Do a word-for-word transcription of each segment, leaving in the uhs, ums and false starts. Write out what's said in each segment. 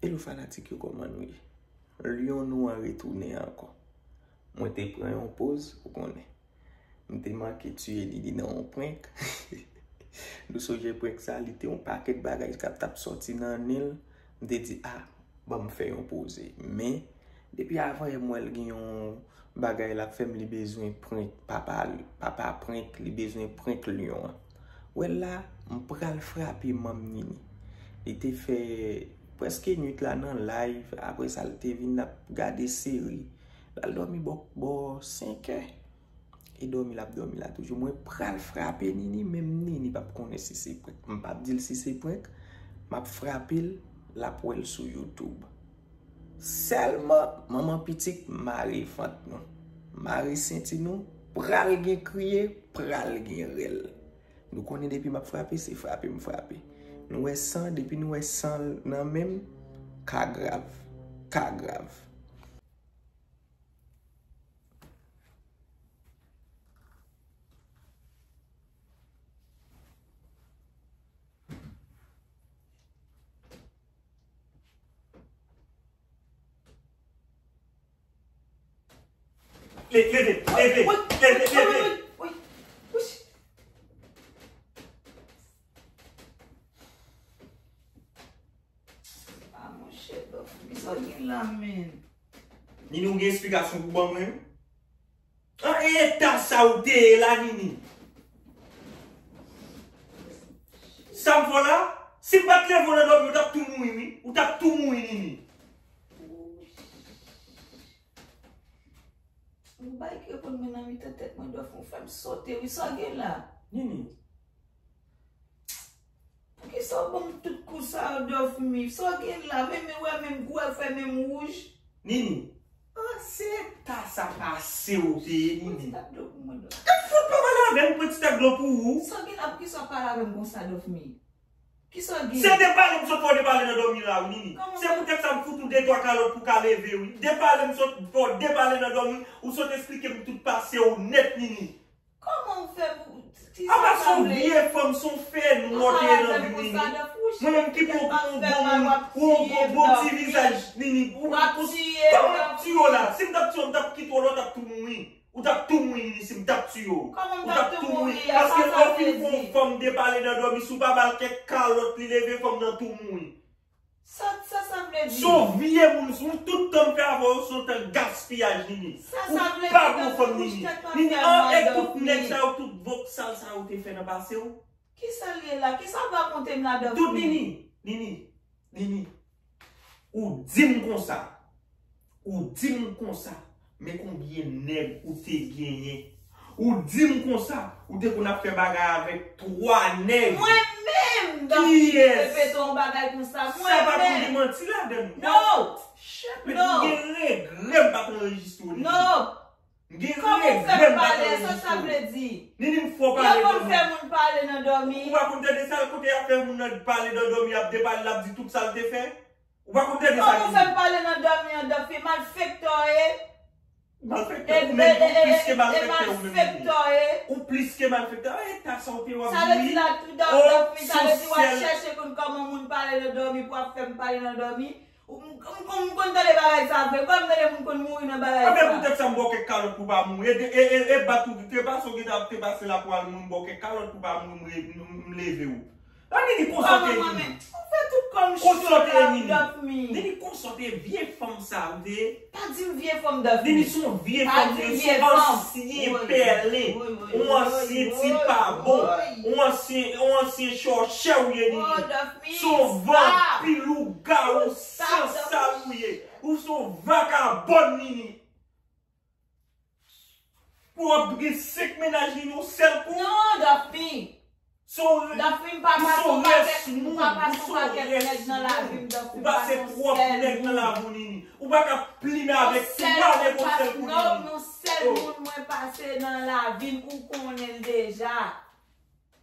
Hello fanatik yo, kòman nou ye? Lyon nou an retounen ankò. Mwen te pran yon poz, ou konnen. M te manke tiye Nini nan yon prank. Nou sonje prank sa, li te yon pakèt bagay k ap t ap sòti nan nen l. M te di, ah, ban m fè yon poze. Men, depi avan yè m wè l gen yon bagay l ap fè m, li bezwen prank papa, papa prank, li bezwen prank Lyon an. Wè l la, m pral frape manm Nini. Li te fè prèske nwit la nan live, apre sa l te vin ap gade seri. L al dòmi bò, bò senk è. E dòmi l ap dòmi la toujou. Mwen pral frape Nini, menm Nini p ap konnen si se prank. M p ap di l si se prank. M ap frape l, l ap wè l sou YouTube. Sèlman, manman pitit, mare vant nou. Mare senti nou, pral gen kriye, pral gen rèl. Nou konnen depi m ap frape, se frape m frape. Nou wè san, depi nou wè san nan men m, ka grav. Ka grav. Leve, leve, leve, leve. Ah, monchè, Dòfmi, sa w gen la, menm? Nini, ou gen esplikasyon pou ban mwen? An eta sa ou te ye la, Nini? Sa m fè w la? Si m pa t leve w nan dòmi, ou t ap tou mouri, wi. Ou t ap tou mouri, Nini. Yon bagay ki reponn mwen nan mitan tèt mwen, Dòfmi, ou fè m sote, wi, sa w gen la? Nini. Poukisa w ban m tout kou sa yo, Dòfmi? Sa w gen la? Men, men, wè, menm gou a fè menm wouj. Nini. An, se eta sa pase w te ye, Nini. Pran ti tak dlo pou mwen, Dòfmi. Ou fout pa pale avè m, pran ti tak dlo pou ou. Sa w gen la? Poukisa w pale avè m konsa, Dòfmi? Kisa w gen? Se depale m sot fè w depale nan dòmi la, wi, Nini. Se poutèt sa m fout ou de twa kalòt pou w ka leve, wi. Depale m sot fè w depale nan dòmi, ou sot esplike m tout pase w nèt, Nini. Kòman w fè pou... Apa se yon vye fanm, se yon fè nwa w te ye nan vi m, Nini. Mwen menm ki pou yon bon moun, pou yon bon ti vizaj, Nini. Kòman m ap tiye w la? Si m t ap tiye w, m t ap kite w la, w t ap tou mouri. Ou t ap tou mouri, Nini, si m t ap tiye w. Ou t ap tou mouri. Paske lè w fin fè yon fanm depale nan dòmi, si w pa ba l kèk kalòt, li leve fanm nan tou mouri. Sa, sa, sa vle di? Se yon vye moun, se yon tout tan m fè avè w, se yon tan gaspiyaj, Nini. Sa, sa vle di? Ou pa bon fanm, Nini. Nini, an, e tout nèg sa yo, tout vòk sal sa yo te fè nan pase w. Kisa l ye la? Kisa w rakonte m la, Dòfmi? Tout, Nini, Nini, Nini. Ou di m konsa. Ou di m konsa. Men konbyen nèg ou te genyen. Ou di m konsa, ou te konn ap fè bagay avèk twa nèg. Mwen menm, Dòfmi, te repete yon bagay konsa. Mwen menm. Sa pa konn gen manti ladan l. Non. Shit, men ou gen regrè m pa t anrejistre w, Nini. Non. M gen regrè m pa t anrejistre w. Kòman w fè m pale? Sa sa vle di? Nini, m fè w pale nan dòmi. Yo konn fè moun pale nan dòmi. Ou pa konn tande sa, kote y ap fè moun nan pale nan dòmi, y ap depale, l ap di tout sa l te fè? Ou pa konn tande sa, Nini? Kòman w fè m pale nan dòmi an, Dòfmi? Malfektè w ye. Malfektè, ou menm, ou plis ke malfektè, ou menm, Nini. Ou plis ke malfektè. E ta sa w te w ap di, wi. Sa vle di la, tou, Dòfmi, sa vle di w ap chèche konn kòman moun pale nan dòmi pou w ap fè m pale nan dòmi? M, m, m, m konn tande bagay sa vre. Kòm m tande moun konn mouri nan bagay sa. Anben, poutèt sa, m ba w kèk kalòt pou w pa mouri. E, e, e, e bat ou, te pase w gen ta, te pase la pou al mouri, m ba w kèk kalòt pou w pa mouri, m, m, m leve w. Nini, konsa w te ye, Nini. Ou fè tout kòm cho la, Dòfmi. Nini, konsa w te ye, vye fanm sa, ou te ye. Pa di m vye fanm, Dòfmi. Nini, se yon vye fanm, se yon ansyen pèlen, yon ansyen ti pa bon, yon ansyen, yon ansyen chòchè ou ye, Nini. Se yon vanpi, lougawou, sansal ou ye. Ou se yon vakabòn, Nini. Pou w ap gen senk mennaj, Nini, yon sèl kou. Non, Dòfmi. Dòfmi, m pa pase yon pakèt, m pa pase yon pakèt nèg nan lavi m, Dòfmi, m pase yon sèl moun. Ou pa ka plimen avèk twa nèg yon sèl kou, Nini. Non, yon sèl moun mwen pase nan lavi m, ou konnen l deja.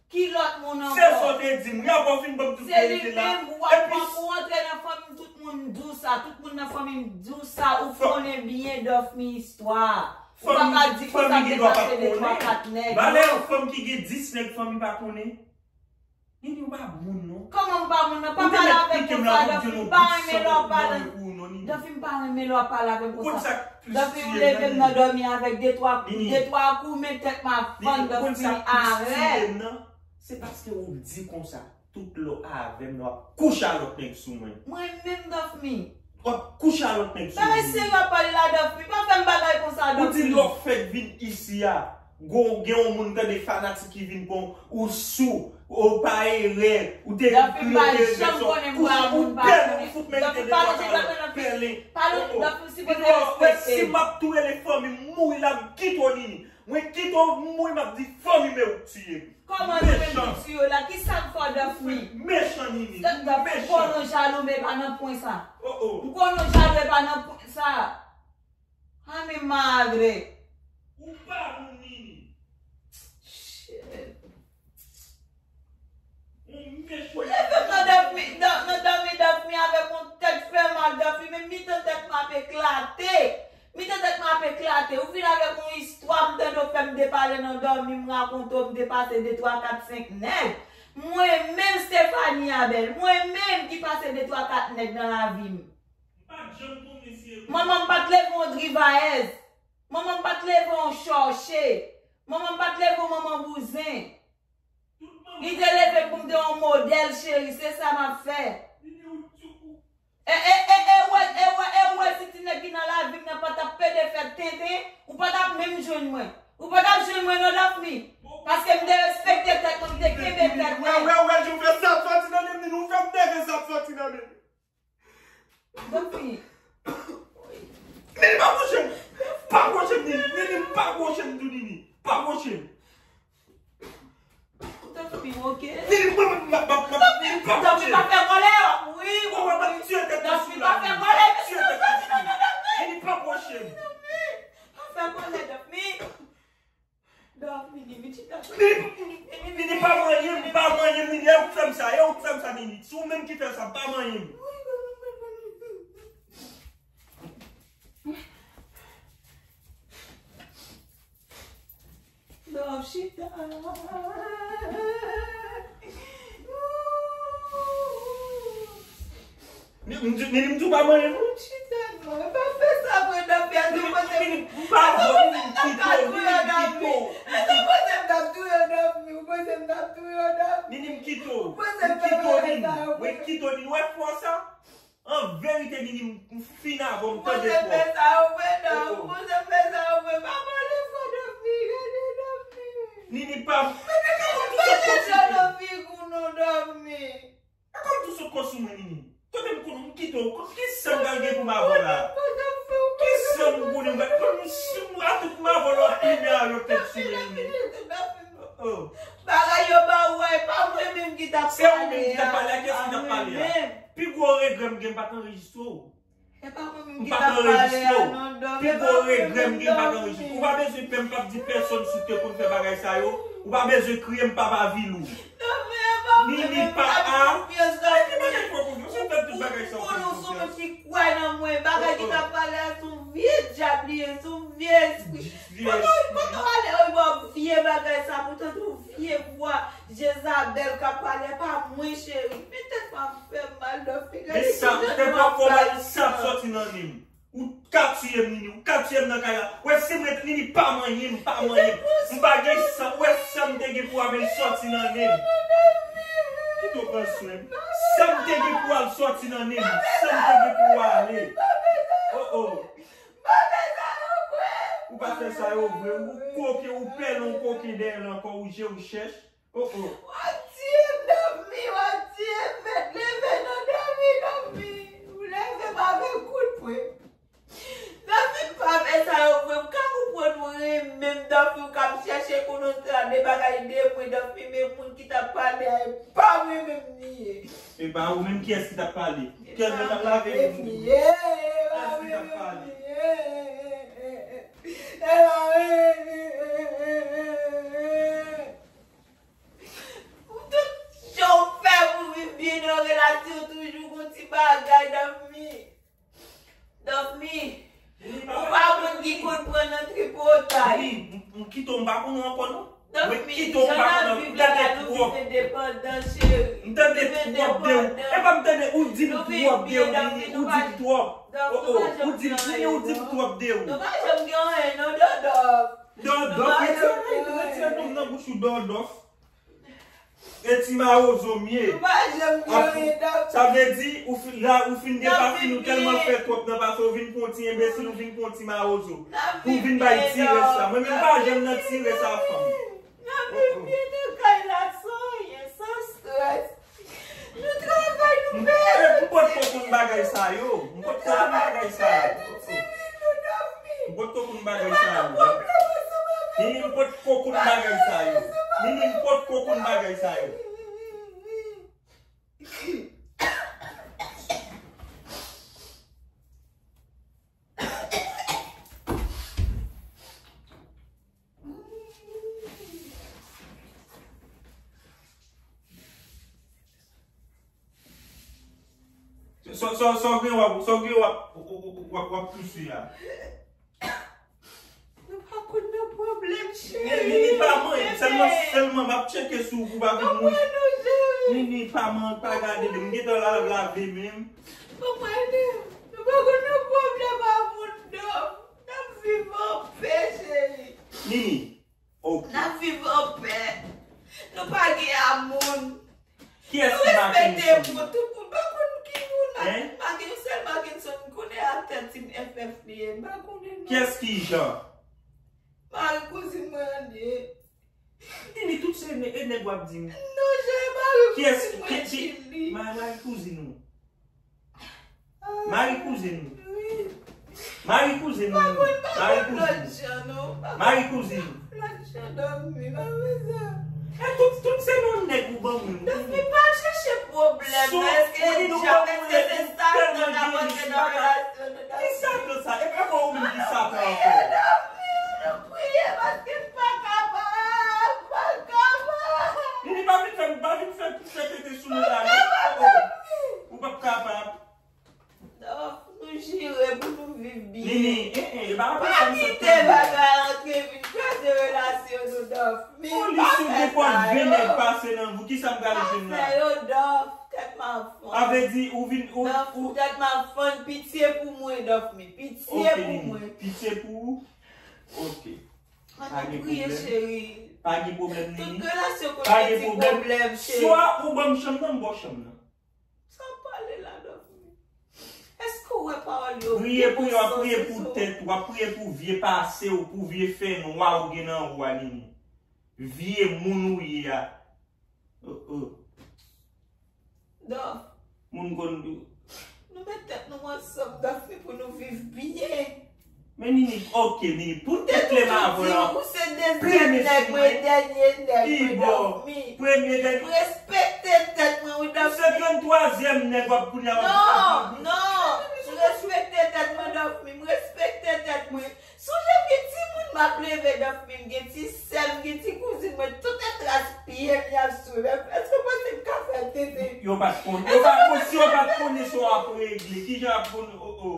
Ki lòt moun ankò? Se sa w te di m wi, apre w fin ban m tout verite la. Se li menm, ou ap pran pou w antre nan fanmi m, tout moun di w sa, tout moun nan fanmi m di w sa, ou konnen byen Dòfmi istwa. Ou pa ka di konsa m te pase de twa kat nèg, non. Valè yon fanm ki gen dis nèg fanmi pa konnen. Nini, ou pa moun, non. Kòman m pa moun nan? Pa pale avèk konsa, Dòfi. M pa renmen lè w pale. Dòfi, m pa renmen lè w pale avèk konsa. Dòfi, ou leve m nan dòmi avèk de twa, de twa kou, men tèt m ap fann, Dòfi, arèt. Se paske ou di konsa. Tout lè w avè m, w ap kouche a lòt nèg sou mwen. Mwen menm, Dòfi. W ap kouche a lòt nèg sou mwen. Bagay serye w ap pale la, Dòfi. Pa fè m bagay konsa, Dòfi. Ou di lè w fèk vin isi a, gon, gen yon moun tande fanatik ki vin pran w, ou sou, ou pa erè, ou te pilote rezon, ou pèlen, ou fout merite de twa kalòt, pèlen. Dòfi, si w pa t respekte m. Si m ap tou rele fanmi m mouri la, m kite w, Nini. Mwen kite w mouri, m ap di fanmi m e ou k tiye m. Kòman nou menm ki tiye w la? Kisa m fè w, Dòfi? Mechan, Nini. Dòfi, m konnen w jalou, men pa nan pwen sa. M konnen w jalou, e pa nan pwen sa. A mi madre. Ou pa moun, Nini. Shit. Ou leve m nan dòmi, nan, nan dòmi, Dòfi, avèk yon tèt fè mal, Dòfi, men mitan tèt mwen ap eklate. Mitan tèt mwen ap eklate. Ou vin avèk yon istwa, m tande w fè m depale nan dòmi, m rakonte w, m te pase de, twa, kat, senk nèg. Mwen menm, Stephanie Abel, mwen menm ki pase de, twa, kat nèg nan lavi m. Manman m pa t leve yon drivayèz. Manman m pa t leve yon chòche. Manman m pa t leve yon manman bouzen. Li te leve m pou m te yon modèl, cheri, se sa m ap fè. E, e, e, e, wè, e, wè, e, wè, si ti nèg ki nan lavi m nan pa t ap pede fè tenten, ou pa t ap menm jwenn mwen. Ou pa t ap jwenn mwen non, Dòfi. Paske m te respekte tèt mwen, m te kenbe tèt mwen. Wè, wè, wè, jan w fè sa ap sòti nan men m, Nini, ou fè m nève sa ap sòti nan men m. Dòfi. Nini, pa pwoche m. Pa pwoche m, Nini. Nini, pa pwoche m tou, Nini. Pa pwoche m. Dòfi, oke. Nini, mwen, mwen, mwen, mwen, Nini, pa pwoche m. Dòfi, pa fè kòlè. Wi, wi, wi. Dòfi, pa fè kòlè. Nini, pa pwoche m. Pa fè kòlè, Dòfi. Dòfi, Nini, vin chita. Nini, Nini, Nini, pa manyen m, pa manyen m, Nini, e ou k fè m sa, e ou k fè m sa, Nini. Se ou menm ki fè sa, pa manyen m. Dòfi, chita. Ni, m di, Nini, m di w pa manyen m. Chita non, pa fè sa vre, Dòfi, a tou kote m, a tou kote m ta ka touye w, Dòfi. A tou kote m ta touye w, Dòfi. Ou panse m ta touye w, Dòfi? Nini, m kite w. Ou panse m ta touye w, Dòfi? Mwen kite w, Nini. Ou wè fò sa? An verite, Nini, m fin avè w, m tande fò. Ou panse m fè sa, ou vre, Dòfi? Ou panse m fè sa, ou vre? Pa pale fò, Dòfi. Gade, Dòfi. Nini, pa, Nini, pa pale nan figi w non, Dòfi. E kòm tou sot kò sou mwen, Nini. Kote m konnen m kite w, ki san m pral gen pou m avè w la? Ki san m konnen m pral, si m a tout m avè w la, w ap plimen a lòt tèt sou mwen, Nini. Oh. Bagay yo ba ou a, e pa mwen menm ki t ap pale a. Se ou menm ki t ap pale a, kiyès ki t ap pale a? Pi gwo regrè m gen, m pa t anrejistre w. M pa t anrejistre w. Pi gwo regrè m gen, m pa t anrejistre. Ou pa bezwen pè m, m p ap di pèsonn si w te konn fè bagay sa yo. Ou pa bezwen kriye m, m p ap avili w. Nini pa a. Ki bagay fè w konfyans? Ou fè tout bagay sa w fè m konfyans. Ou konnen w se yon moun ki kwè nan mwen. Bagay ki t ap pale a, se yon vye dyab li ye, se yon vye espri. Kote w ale, wi, bon, vye bagay sa, pou tande yon vye vwa Jezabèl k ap pale, pa mwen, cheri. Men tèt mwen ap fè m mal, Dòfi. Gade ki jan nou ap pale. Sa ap sòti nan men m. Ou ka tiye m, Nini, ou ka tiye m nan kay la. Wè, si m ret, Nini, pa manyen m, pa manyen m. M pa gen san, wè, sa m te gen pou avè l sòti nan men m. Kite w pran swen m. Sa m te gen pou al sòti nan men m. Sa m te gen pou ale. Oh, oh. Ou pa fè sa yo vre. Ou koke, ou pèlen, ou koke dèyè l ankò, ou je ou chèch. Oh, oh. W ap tiye m, Dòfi, w ap tiye m, mèt leve non, Dòfi, Dòfi. Ou leve m avèk kout pwen. Dòfi, pa fè sa yo vre. M ka konprann ou renmen m, Dòfi, ou k ap chèche konnen w tande bagay de mwen, Dòfi, men moun ki t ap pale a, e pa mwen menm li ye. E pa ou menm, kiyès ki t ap pale? Kiyès ki t ap lave m? Kiyès ki t ap pale? Pou tout jan w fè pou viv byen nan relasyon, toujou gon ti bagay, Dòfi. Dòfi, ou pa moun ki konn pran nan tripotay. Wi, m, m kite w, m pa konnen w ankò non. Mwen kite w pa konnen, m tande twòp. M tande twòp de ou. Epa m tande ou di m twòp de ou, Nini, ou di m twòp. Oh, oh, ou di m, Nini, ou di m twòp de ou. Dòdòf, retire, retire non m nan bouch ou, Dòdòf. E ti mawozo m ye. Sa vle di, ou fin, la, ou fin depase nou tèlman fè twòp nan pase, ou vin pran ti enbesil, ou vin pran ti mawozo. Pou vin bay ti rès la. Mwen menm pa janm nan ti rès a fanm. N ap viv byen nan kay la san anyen, san strès. Nou travay, nou peye. M potko konn bagay sa yo. M potko konn bagay sa yo. M potko konn bagay sa yo. Nini, m potko konn bagay sa yo. Nini, m potko konn bagay sa yo. Sa w gen w ap, sa w gen w ap, w ap pouse a? Nou pa konn nan pwoblèm, cheri. Nini pa manyen, sèlman, sèlman m ap tcheke sou ou pou pa vin mouri. Nini pa manyen, pa gade de m gentan la lave men m. Papa, nou pa konn nan pwoblèm a moun non. N ap viv anpè, cheri. Nini, ok. N ap viv anpè. Nou pa gen a moun. Kiyès ki Mackenson? Tout moun pa konn ki moun nan. Mackenson, sèl Mackenson m konnen atè Team F F li ye. M pa konnen non. Kiyès ki Jean? Mari kouzin mwen an ye. Nini, tout se nè-, e nèg w ap di m. Non, Jean e mari kouzin mwen, Chili. Mari kouzin ou. Mari kouzin ou. Mari kouzin ou. Mari kouzin ou. Mari kouzin ou. E tout, tout se non nèg ou ban mwen. Dòf, pa al chèche pwoblèm. Èske se sa k ap rantre nan relasyon nou? Ki sa k sa? E pa bon ou menm ki sa ankò. Dòf, nou priye paske m pa kapab, m pa kapab. Nini, pa vin fè, pa vin fè, fè tete sou nou la non. Ou p ap kapab. Dòf, nou jire pou nou viv byen. Nini, eh, eh, e pa konsa m sot tande. Pa kite bagay antre vin kraze relasyon nou, Dòf. Polis ou gen kòb vennèg pase nan vou, kisa m pral jwenn la? Afè yo, Dòf, tèt m ap fann. A vle di, ou vin, ou, Dòf, ou tèt m ap fann, pitye pou mwen, Dòf, men pitye pou mwen. Pitye pou ou? Ok. Pa gen pwoblèm. Pa gen pwoblèm, Nini. Tout relasyon konn gen ti pwoblèm, cheri. Swa ou ban m chanm nan, m ba w chanm nan. Sa w pale la, Dòf? Èske w wè pawòl yo? Priye pou yo, w ap priye pou tèt ou, w ap priye pou vye pase w, pou vye fè nwa ou gen nan ou a, Nini. Vye moun ou ye a. Oh, oh. Dòf. Moun konn. Nou met tèt nou ansanm, Dòf, pou nou viv byen. Men Nini, ok, Nini, pou tèt lè m avè w. Ou se dezyèm nèg mwen, dènye nèg mwen, Dòf. Premye, dènye. M respekte tèt mwen, wi, Dòf. Ou se tranntwazyèm nèg w ap kounye a w ap. Non, non. M respekte tèt mwen, Dòf. M respekte tèt mwen. Sonje m gen timoun m ap leve, Dòf, m gen ti sè m, gen ti kouzin mwen, tout e tras pye m y ap swiv. Èske w panse m ka fè tete? Yo pa t konnen. Yo pa t konnen, si yo pa t konnen sa w ap regle. Kijan y ap konnen? Oh, oh.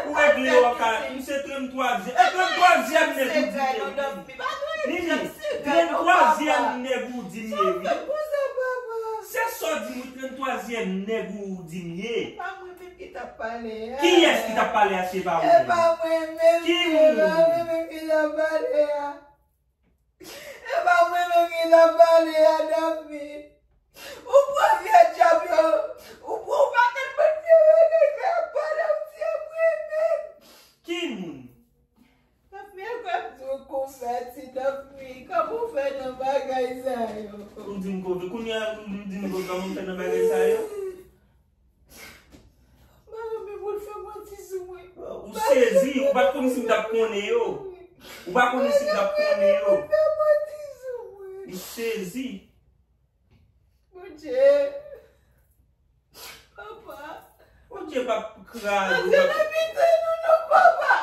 Ou regle yo ka, m se tranntwazyèm. E tranntwazyèm nèg ou di m ye wi. Nini, tranntwazyèm nèg ou di m ye wi. Se sa w di m wi, tranntwazyèm nèg ou di m ye. Pa mwen menm ki t ap pale a. Kiyès ki t ap pale a si se pa ou menm? E pa mwen menm, ki moun? E pa mwen menm ki t ap pale a. E pa mwen menm ki t ap pale a, Dòf. Ou pran vye djab yo. Ou pran, ou pa konn bann vye bagay sa y ap pale, ou di e mwen menm. Ki moun? Dòf, e kwè m di w konvèti, Dòf. Kòman w fè nan bagay sa yo? Ou di m konvèti. Kounye a, ou di m konvèti, kòman m fè nan bagay sa yo? Mwen menm, ou fè manti sou mwen. Ou sezi, ou pa t konn si m t ap konnen yo. Ou pa konn si m t ap konnen yo. Ou fè manti sou mwen. Ou sezi. Bondye. Papa. Bondye p ap kraze. Bondye p ap pite nou non, papa.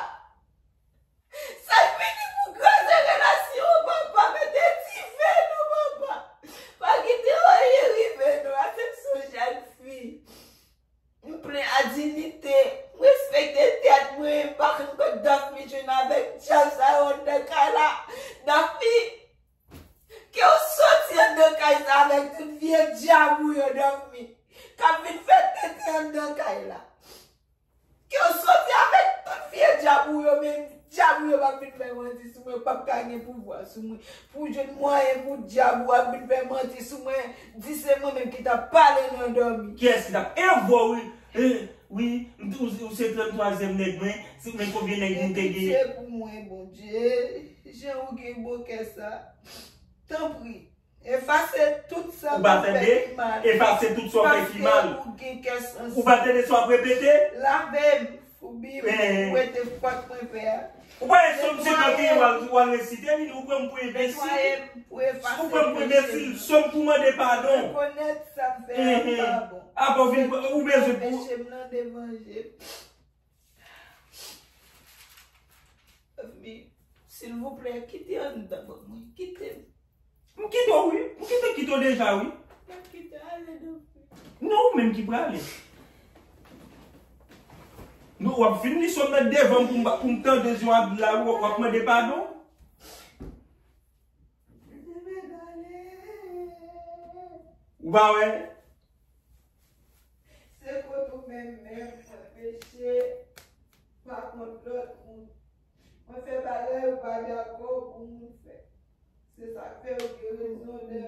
Sa k vini pou kraze relasyon an, papa, mete dife non, papa. Pa kite anyen rive nou, ase m se yon jèn fi. M plen a diyite, m respekte tèt mwen, m pa konn kot Dòf jwenn avèk djab sa yo anndan kay la. Dòf, Avèk tout vye djab ou yo, Dòmi, k ap vin fè tenten anndan kay la. Ke w soti avèk tout vye djab ou yo, men djab ou yo p ap vin fè manti sou mwen, yo p ap ka gen pouvwa sou mwen. Pou w jwenn mwayen pou djab ou ap vin fè manti sou mwen, di se mwen menm ki t ap pale nan dòmi. Kiyès ki t ap, e vre wi, e, wi, m tou, ou se tranntwazyèm nèg mwen, se men konbyen nèg m te genyen? Pitiye pou mwen, Bondye, jan ou gen bon kè sa. Tanpri, efase tout sa m fè ki mal. Ou pa tande? Efase tout sa w fè ki mal. Paske ou gen kè sansib. Ou pa tande sa w ap repete? Lave m, foubi m, eh, wete fòt mwen fè a. Ou pa wè sòm se nan ke w al, w al resite, vini, ou pran m pou enbesil. Netwaye m pou efase peche m. Ou pran m pou enbesil, sòm pou mande padon. Rekonèt sa m fè a pa bon. Apre w vin, ou bezwen pou. Peche m nan devanje m. Silvouplè, kite anndan ban mwen. Kite m. M kite w, wi. M kite, kite w deja, wi. M kite ale, Dòmi. Non, ou menm ki prale. Non, w ap fin li sòm nan devan m pou m, pou m tande jan w ap la, w ap, w ap mande padon. Ou pa wè? Se kont ou menm menm mwen peche, pa kont lòt moun. Mwen fè bagay ou pa dakò pou moun fè. Se sa k fè ou gen rezon lè,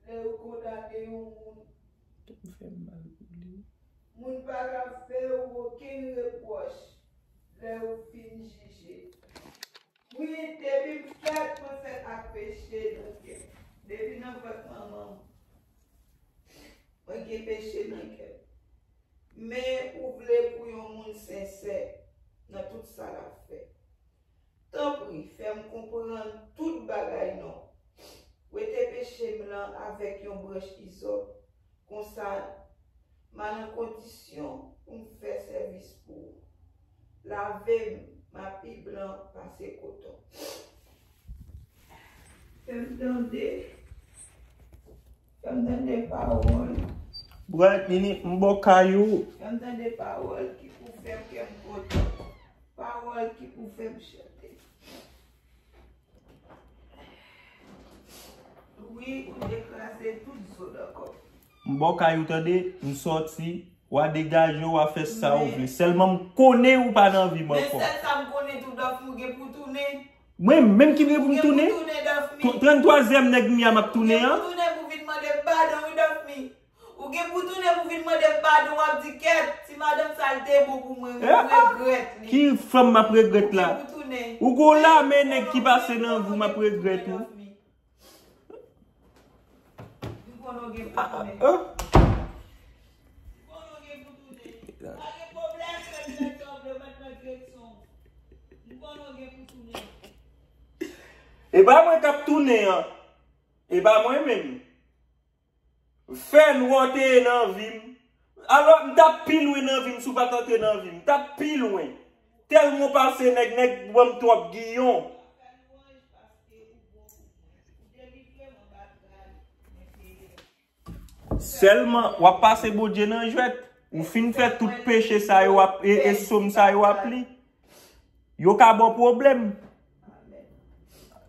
lè ou kondane yon moun. Tèt m fè m mal pou li. Moun pa ka fè ou okenn repwòch lè ou fin jije. Wi, depi m fèt, mwen fèt ak peche nan kè m. Depi nan vant manman m, mwen gen peche nan kè m. Men ou vle pou yon moun sensè nan tout sa l ap fè. Tanpri, fè m konprann tout bagay non. Wete peche m lan avèk yon branch izòp. Konsa, m a nan kondisyon pou m fè sèvis pou ou. Lave m, m a pi blan pase koton. Fè m tande. Fè m tande pawòl. Bright Mini, m bò kay ou. Fè m tande pawòl ki pou fè kè m kontan. Pawòl ki pou fè m chante. Wi, ou te kraze tout zo nan kò m. M bò kay ou tande, m sòti, w a degaje w, w a fè sa ou vle. Sèlman m konnen ou pa nan vi m ankò. Men sèl sa m konnen tou, Dòmi, ou gen pou tounen. Mwen menm ki gen pou m tounen? Ou gen pou tounen, Dòmi. Tranntwazyèm nèg m ye a m ap tounen an. Ou gen pou tounen pou vin mande m padon, wi, Dòmi. Ou gen pou tounen pou vin mande m padon, w ap di kèt, ti madanm sa l te bon pou mwen, wi, m regrèt li. Ki fanm m ap regrèt la? Ou gen pou tounen. Ou gon lame nèg ki pase nan vi w, m ap regrèt ou. M konnen w gen pou tounen. M konnen w gen pou tounen. Pa gen pwoblèm, frè m, frè m, frè m, frè m, frè m. M konnen w gen pou tounen. E pa mwen k ap tounen an. E pa mwen menm. Fè nwa w te ye nan vi m. Alò, m t ap pi lwen nan vi m si w pa t antre nan vi m. M t ap pi lwen. Tèlman w pase nèg, nèg ban m twòp giyon. Sèlman, w ap pase Bondye nan jwèt. Ou fin fè tout peche sa yo ap, e, e sòm sa yo ap li. Yo ka ba w pwoblèm.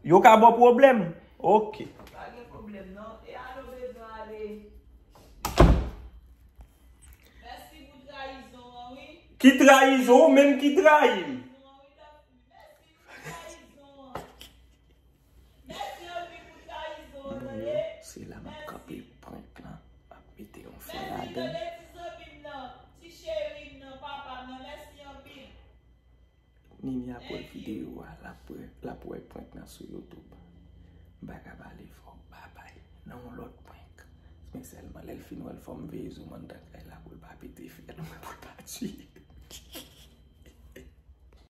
Yo ka ba w pwoblèm. Ok. Pa gen pwoblèm, non. E ale w bezwen ale. Mèsi pou trayizon an, wi. Ki trayizon? Ou menm ki trayi m. Mèsi pou trayizon an. Mèsi anpil pou trayizon an, tande. Se la m ap kanpe prank lan. M ap mete yon fen ladan l. Mèsi, tande, ti zanmi m nan, ti cheri m nan, papa m nan, mèsi anpil. Nini ap wè videyo a, l ap wè, l ap wè prank nan sou YouTube. M pa ka pale fò. Babay. Nan yon lòt prank. Men sèlman lè l fin wè l fò m veye zoom anndan kay la pou l pa pete fè l mwen pou l pa tiye.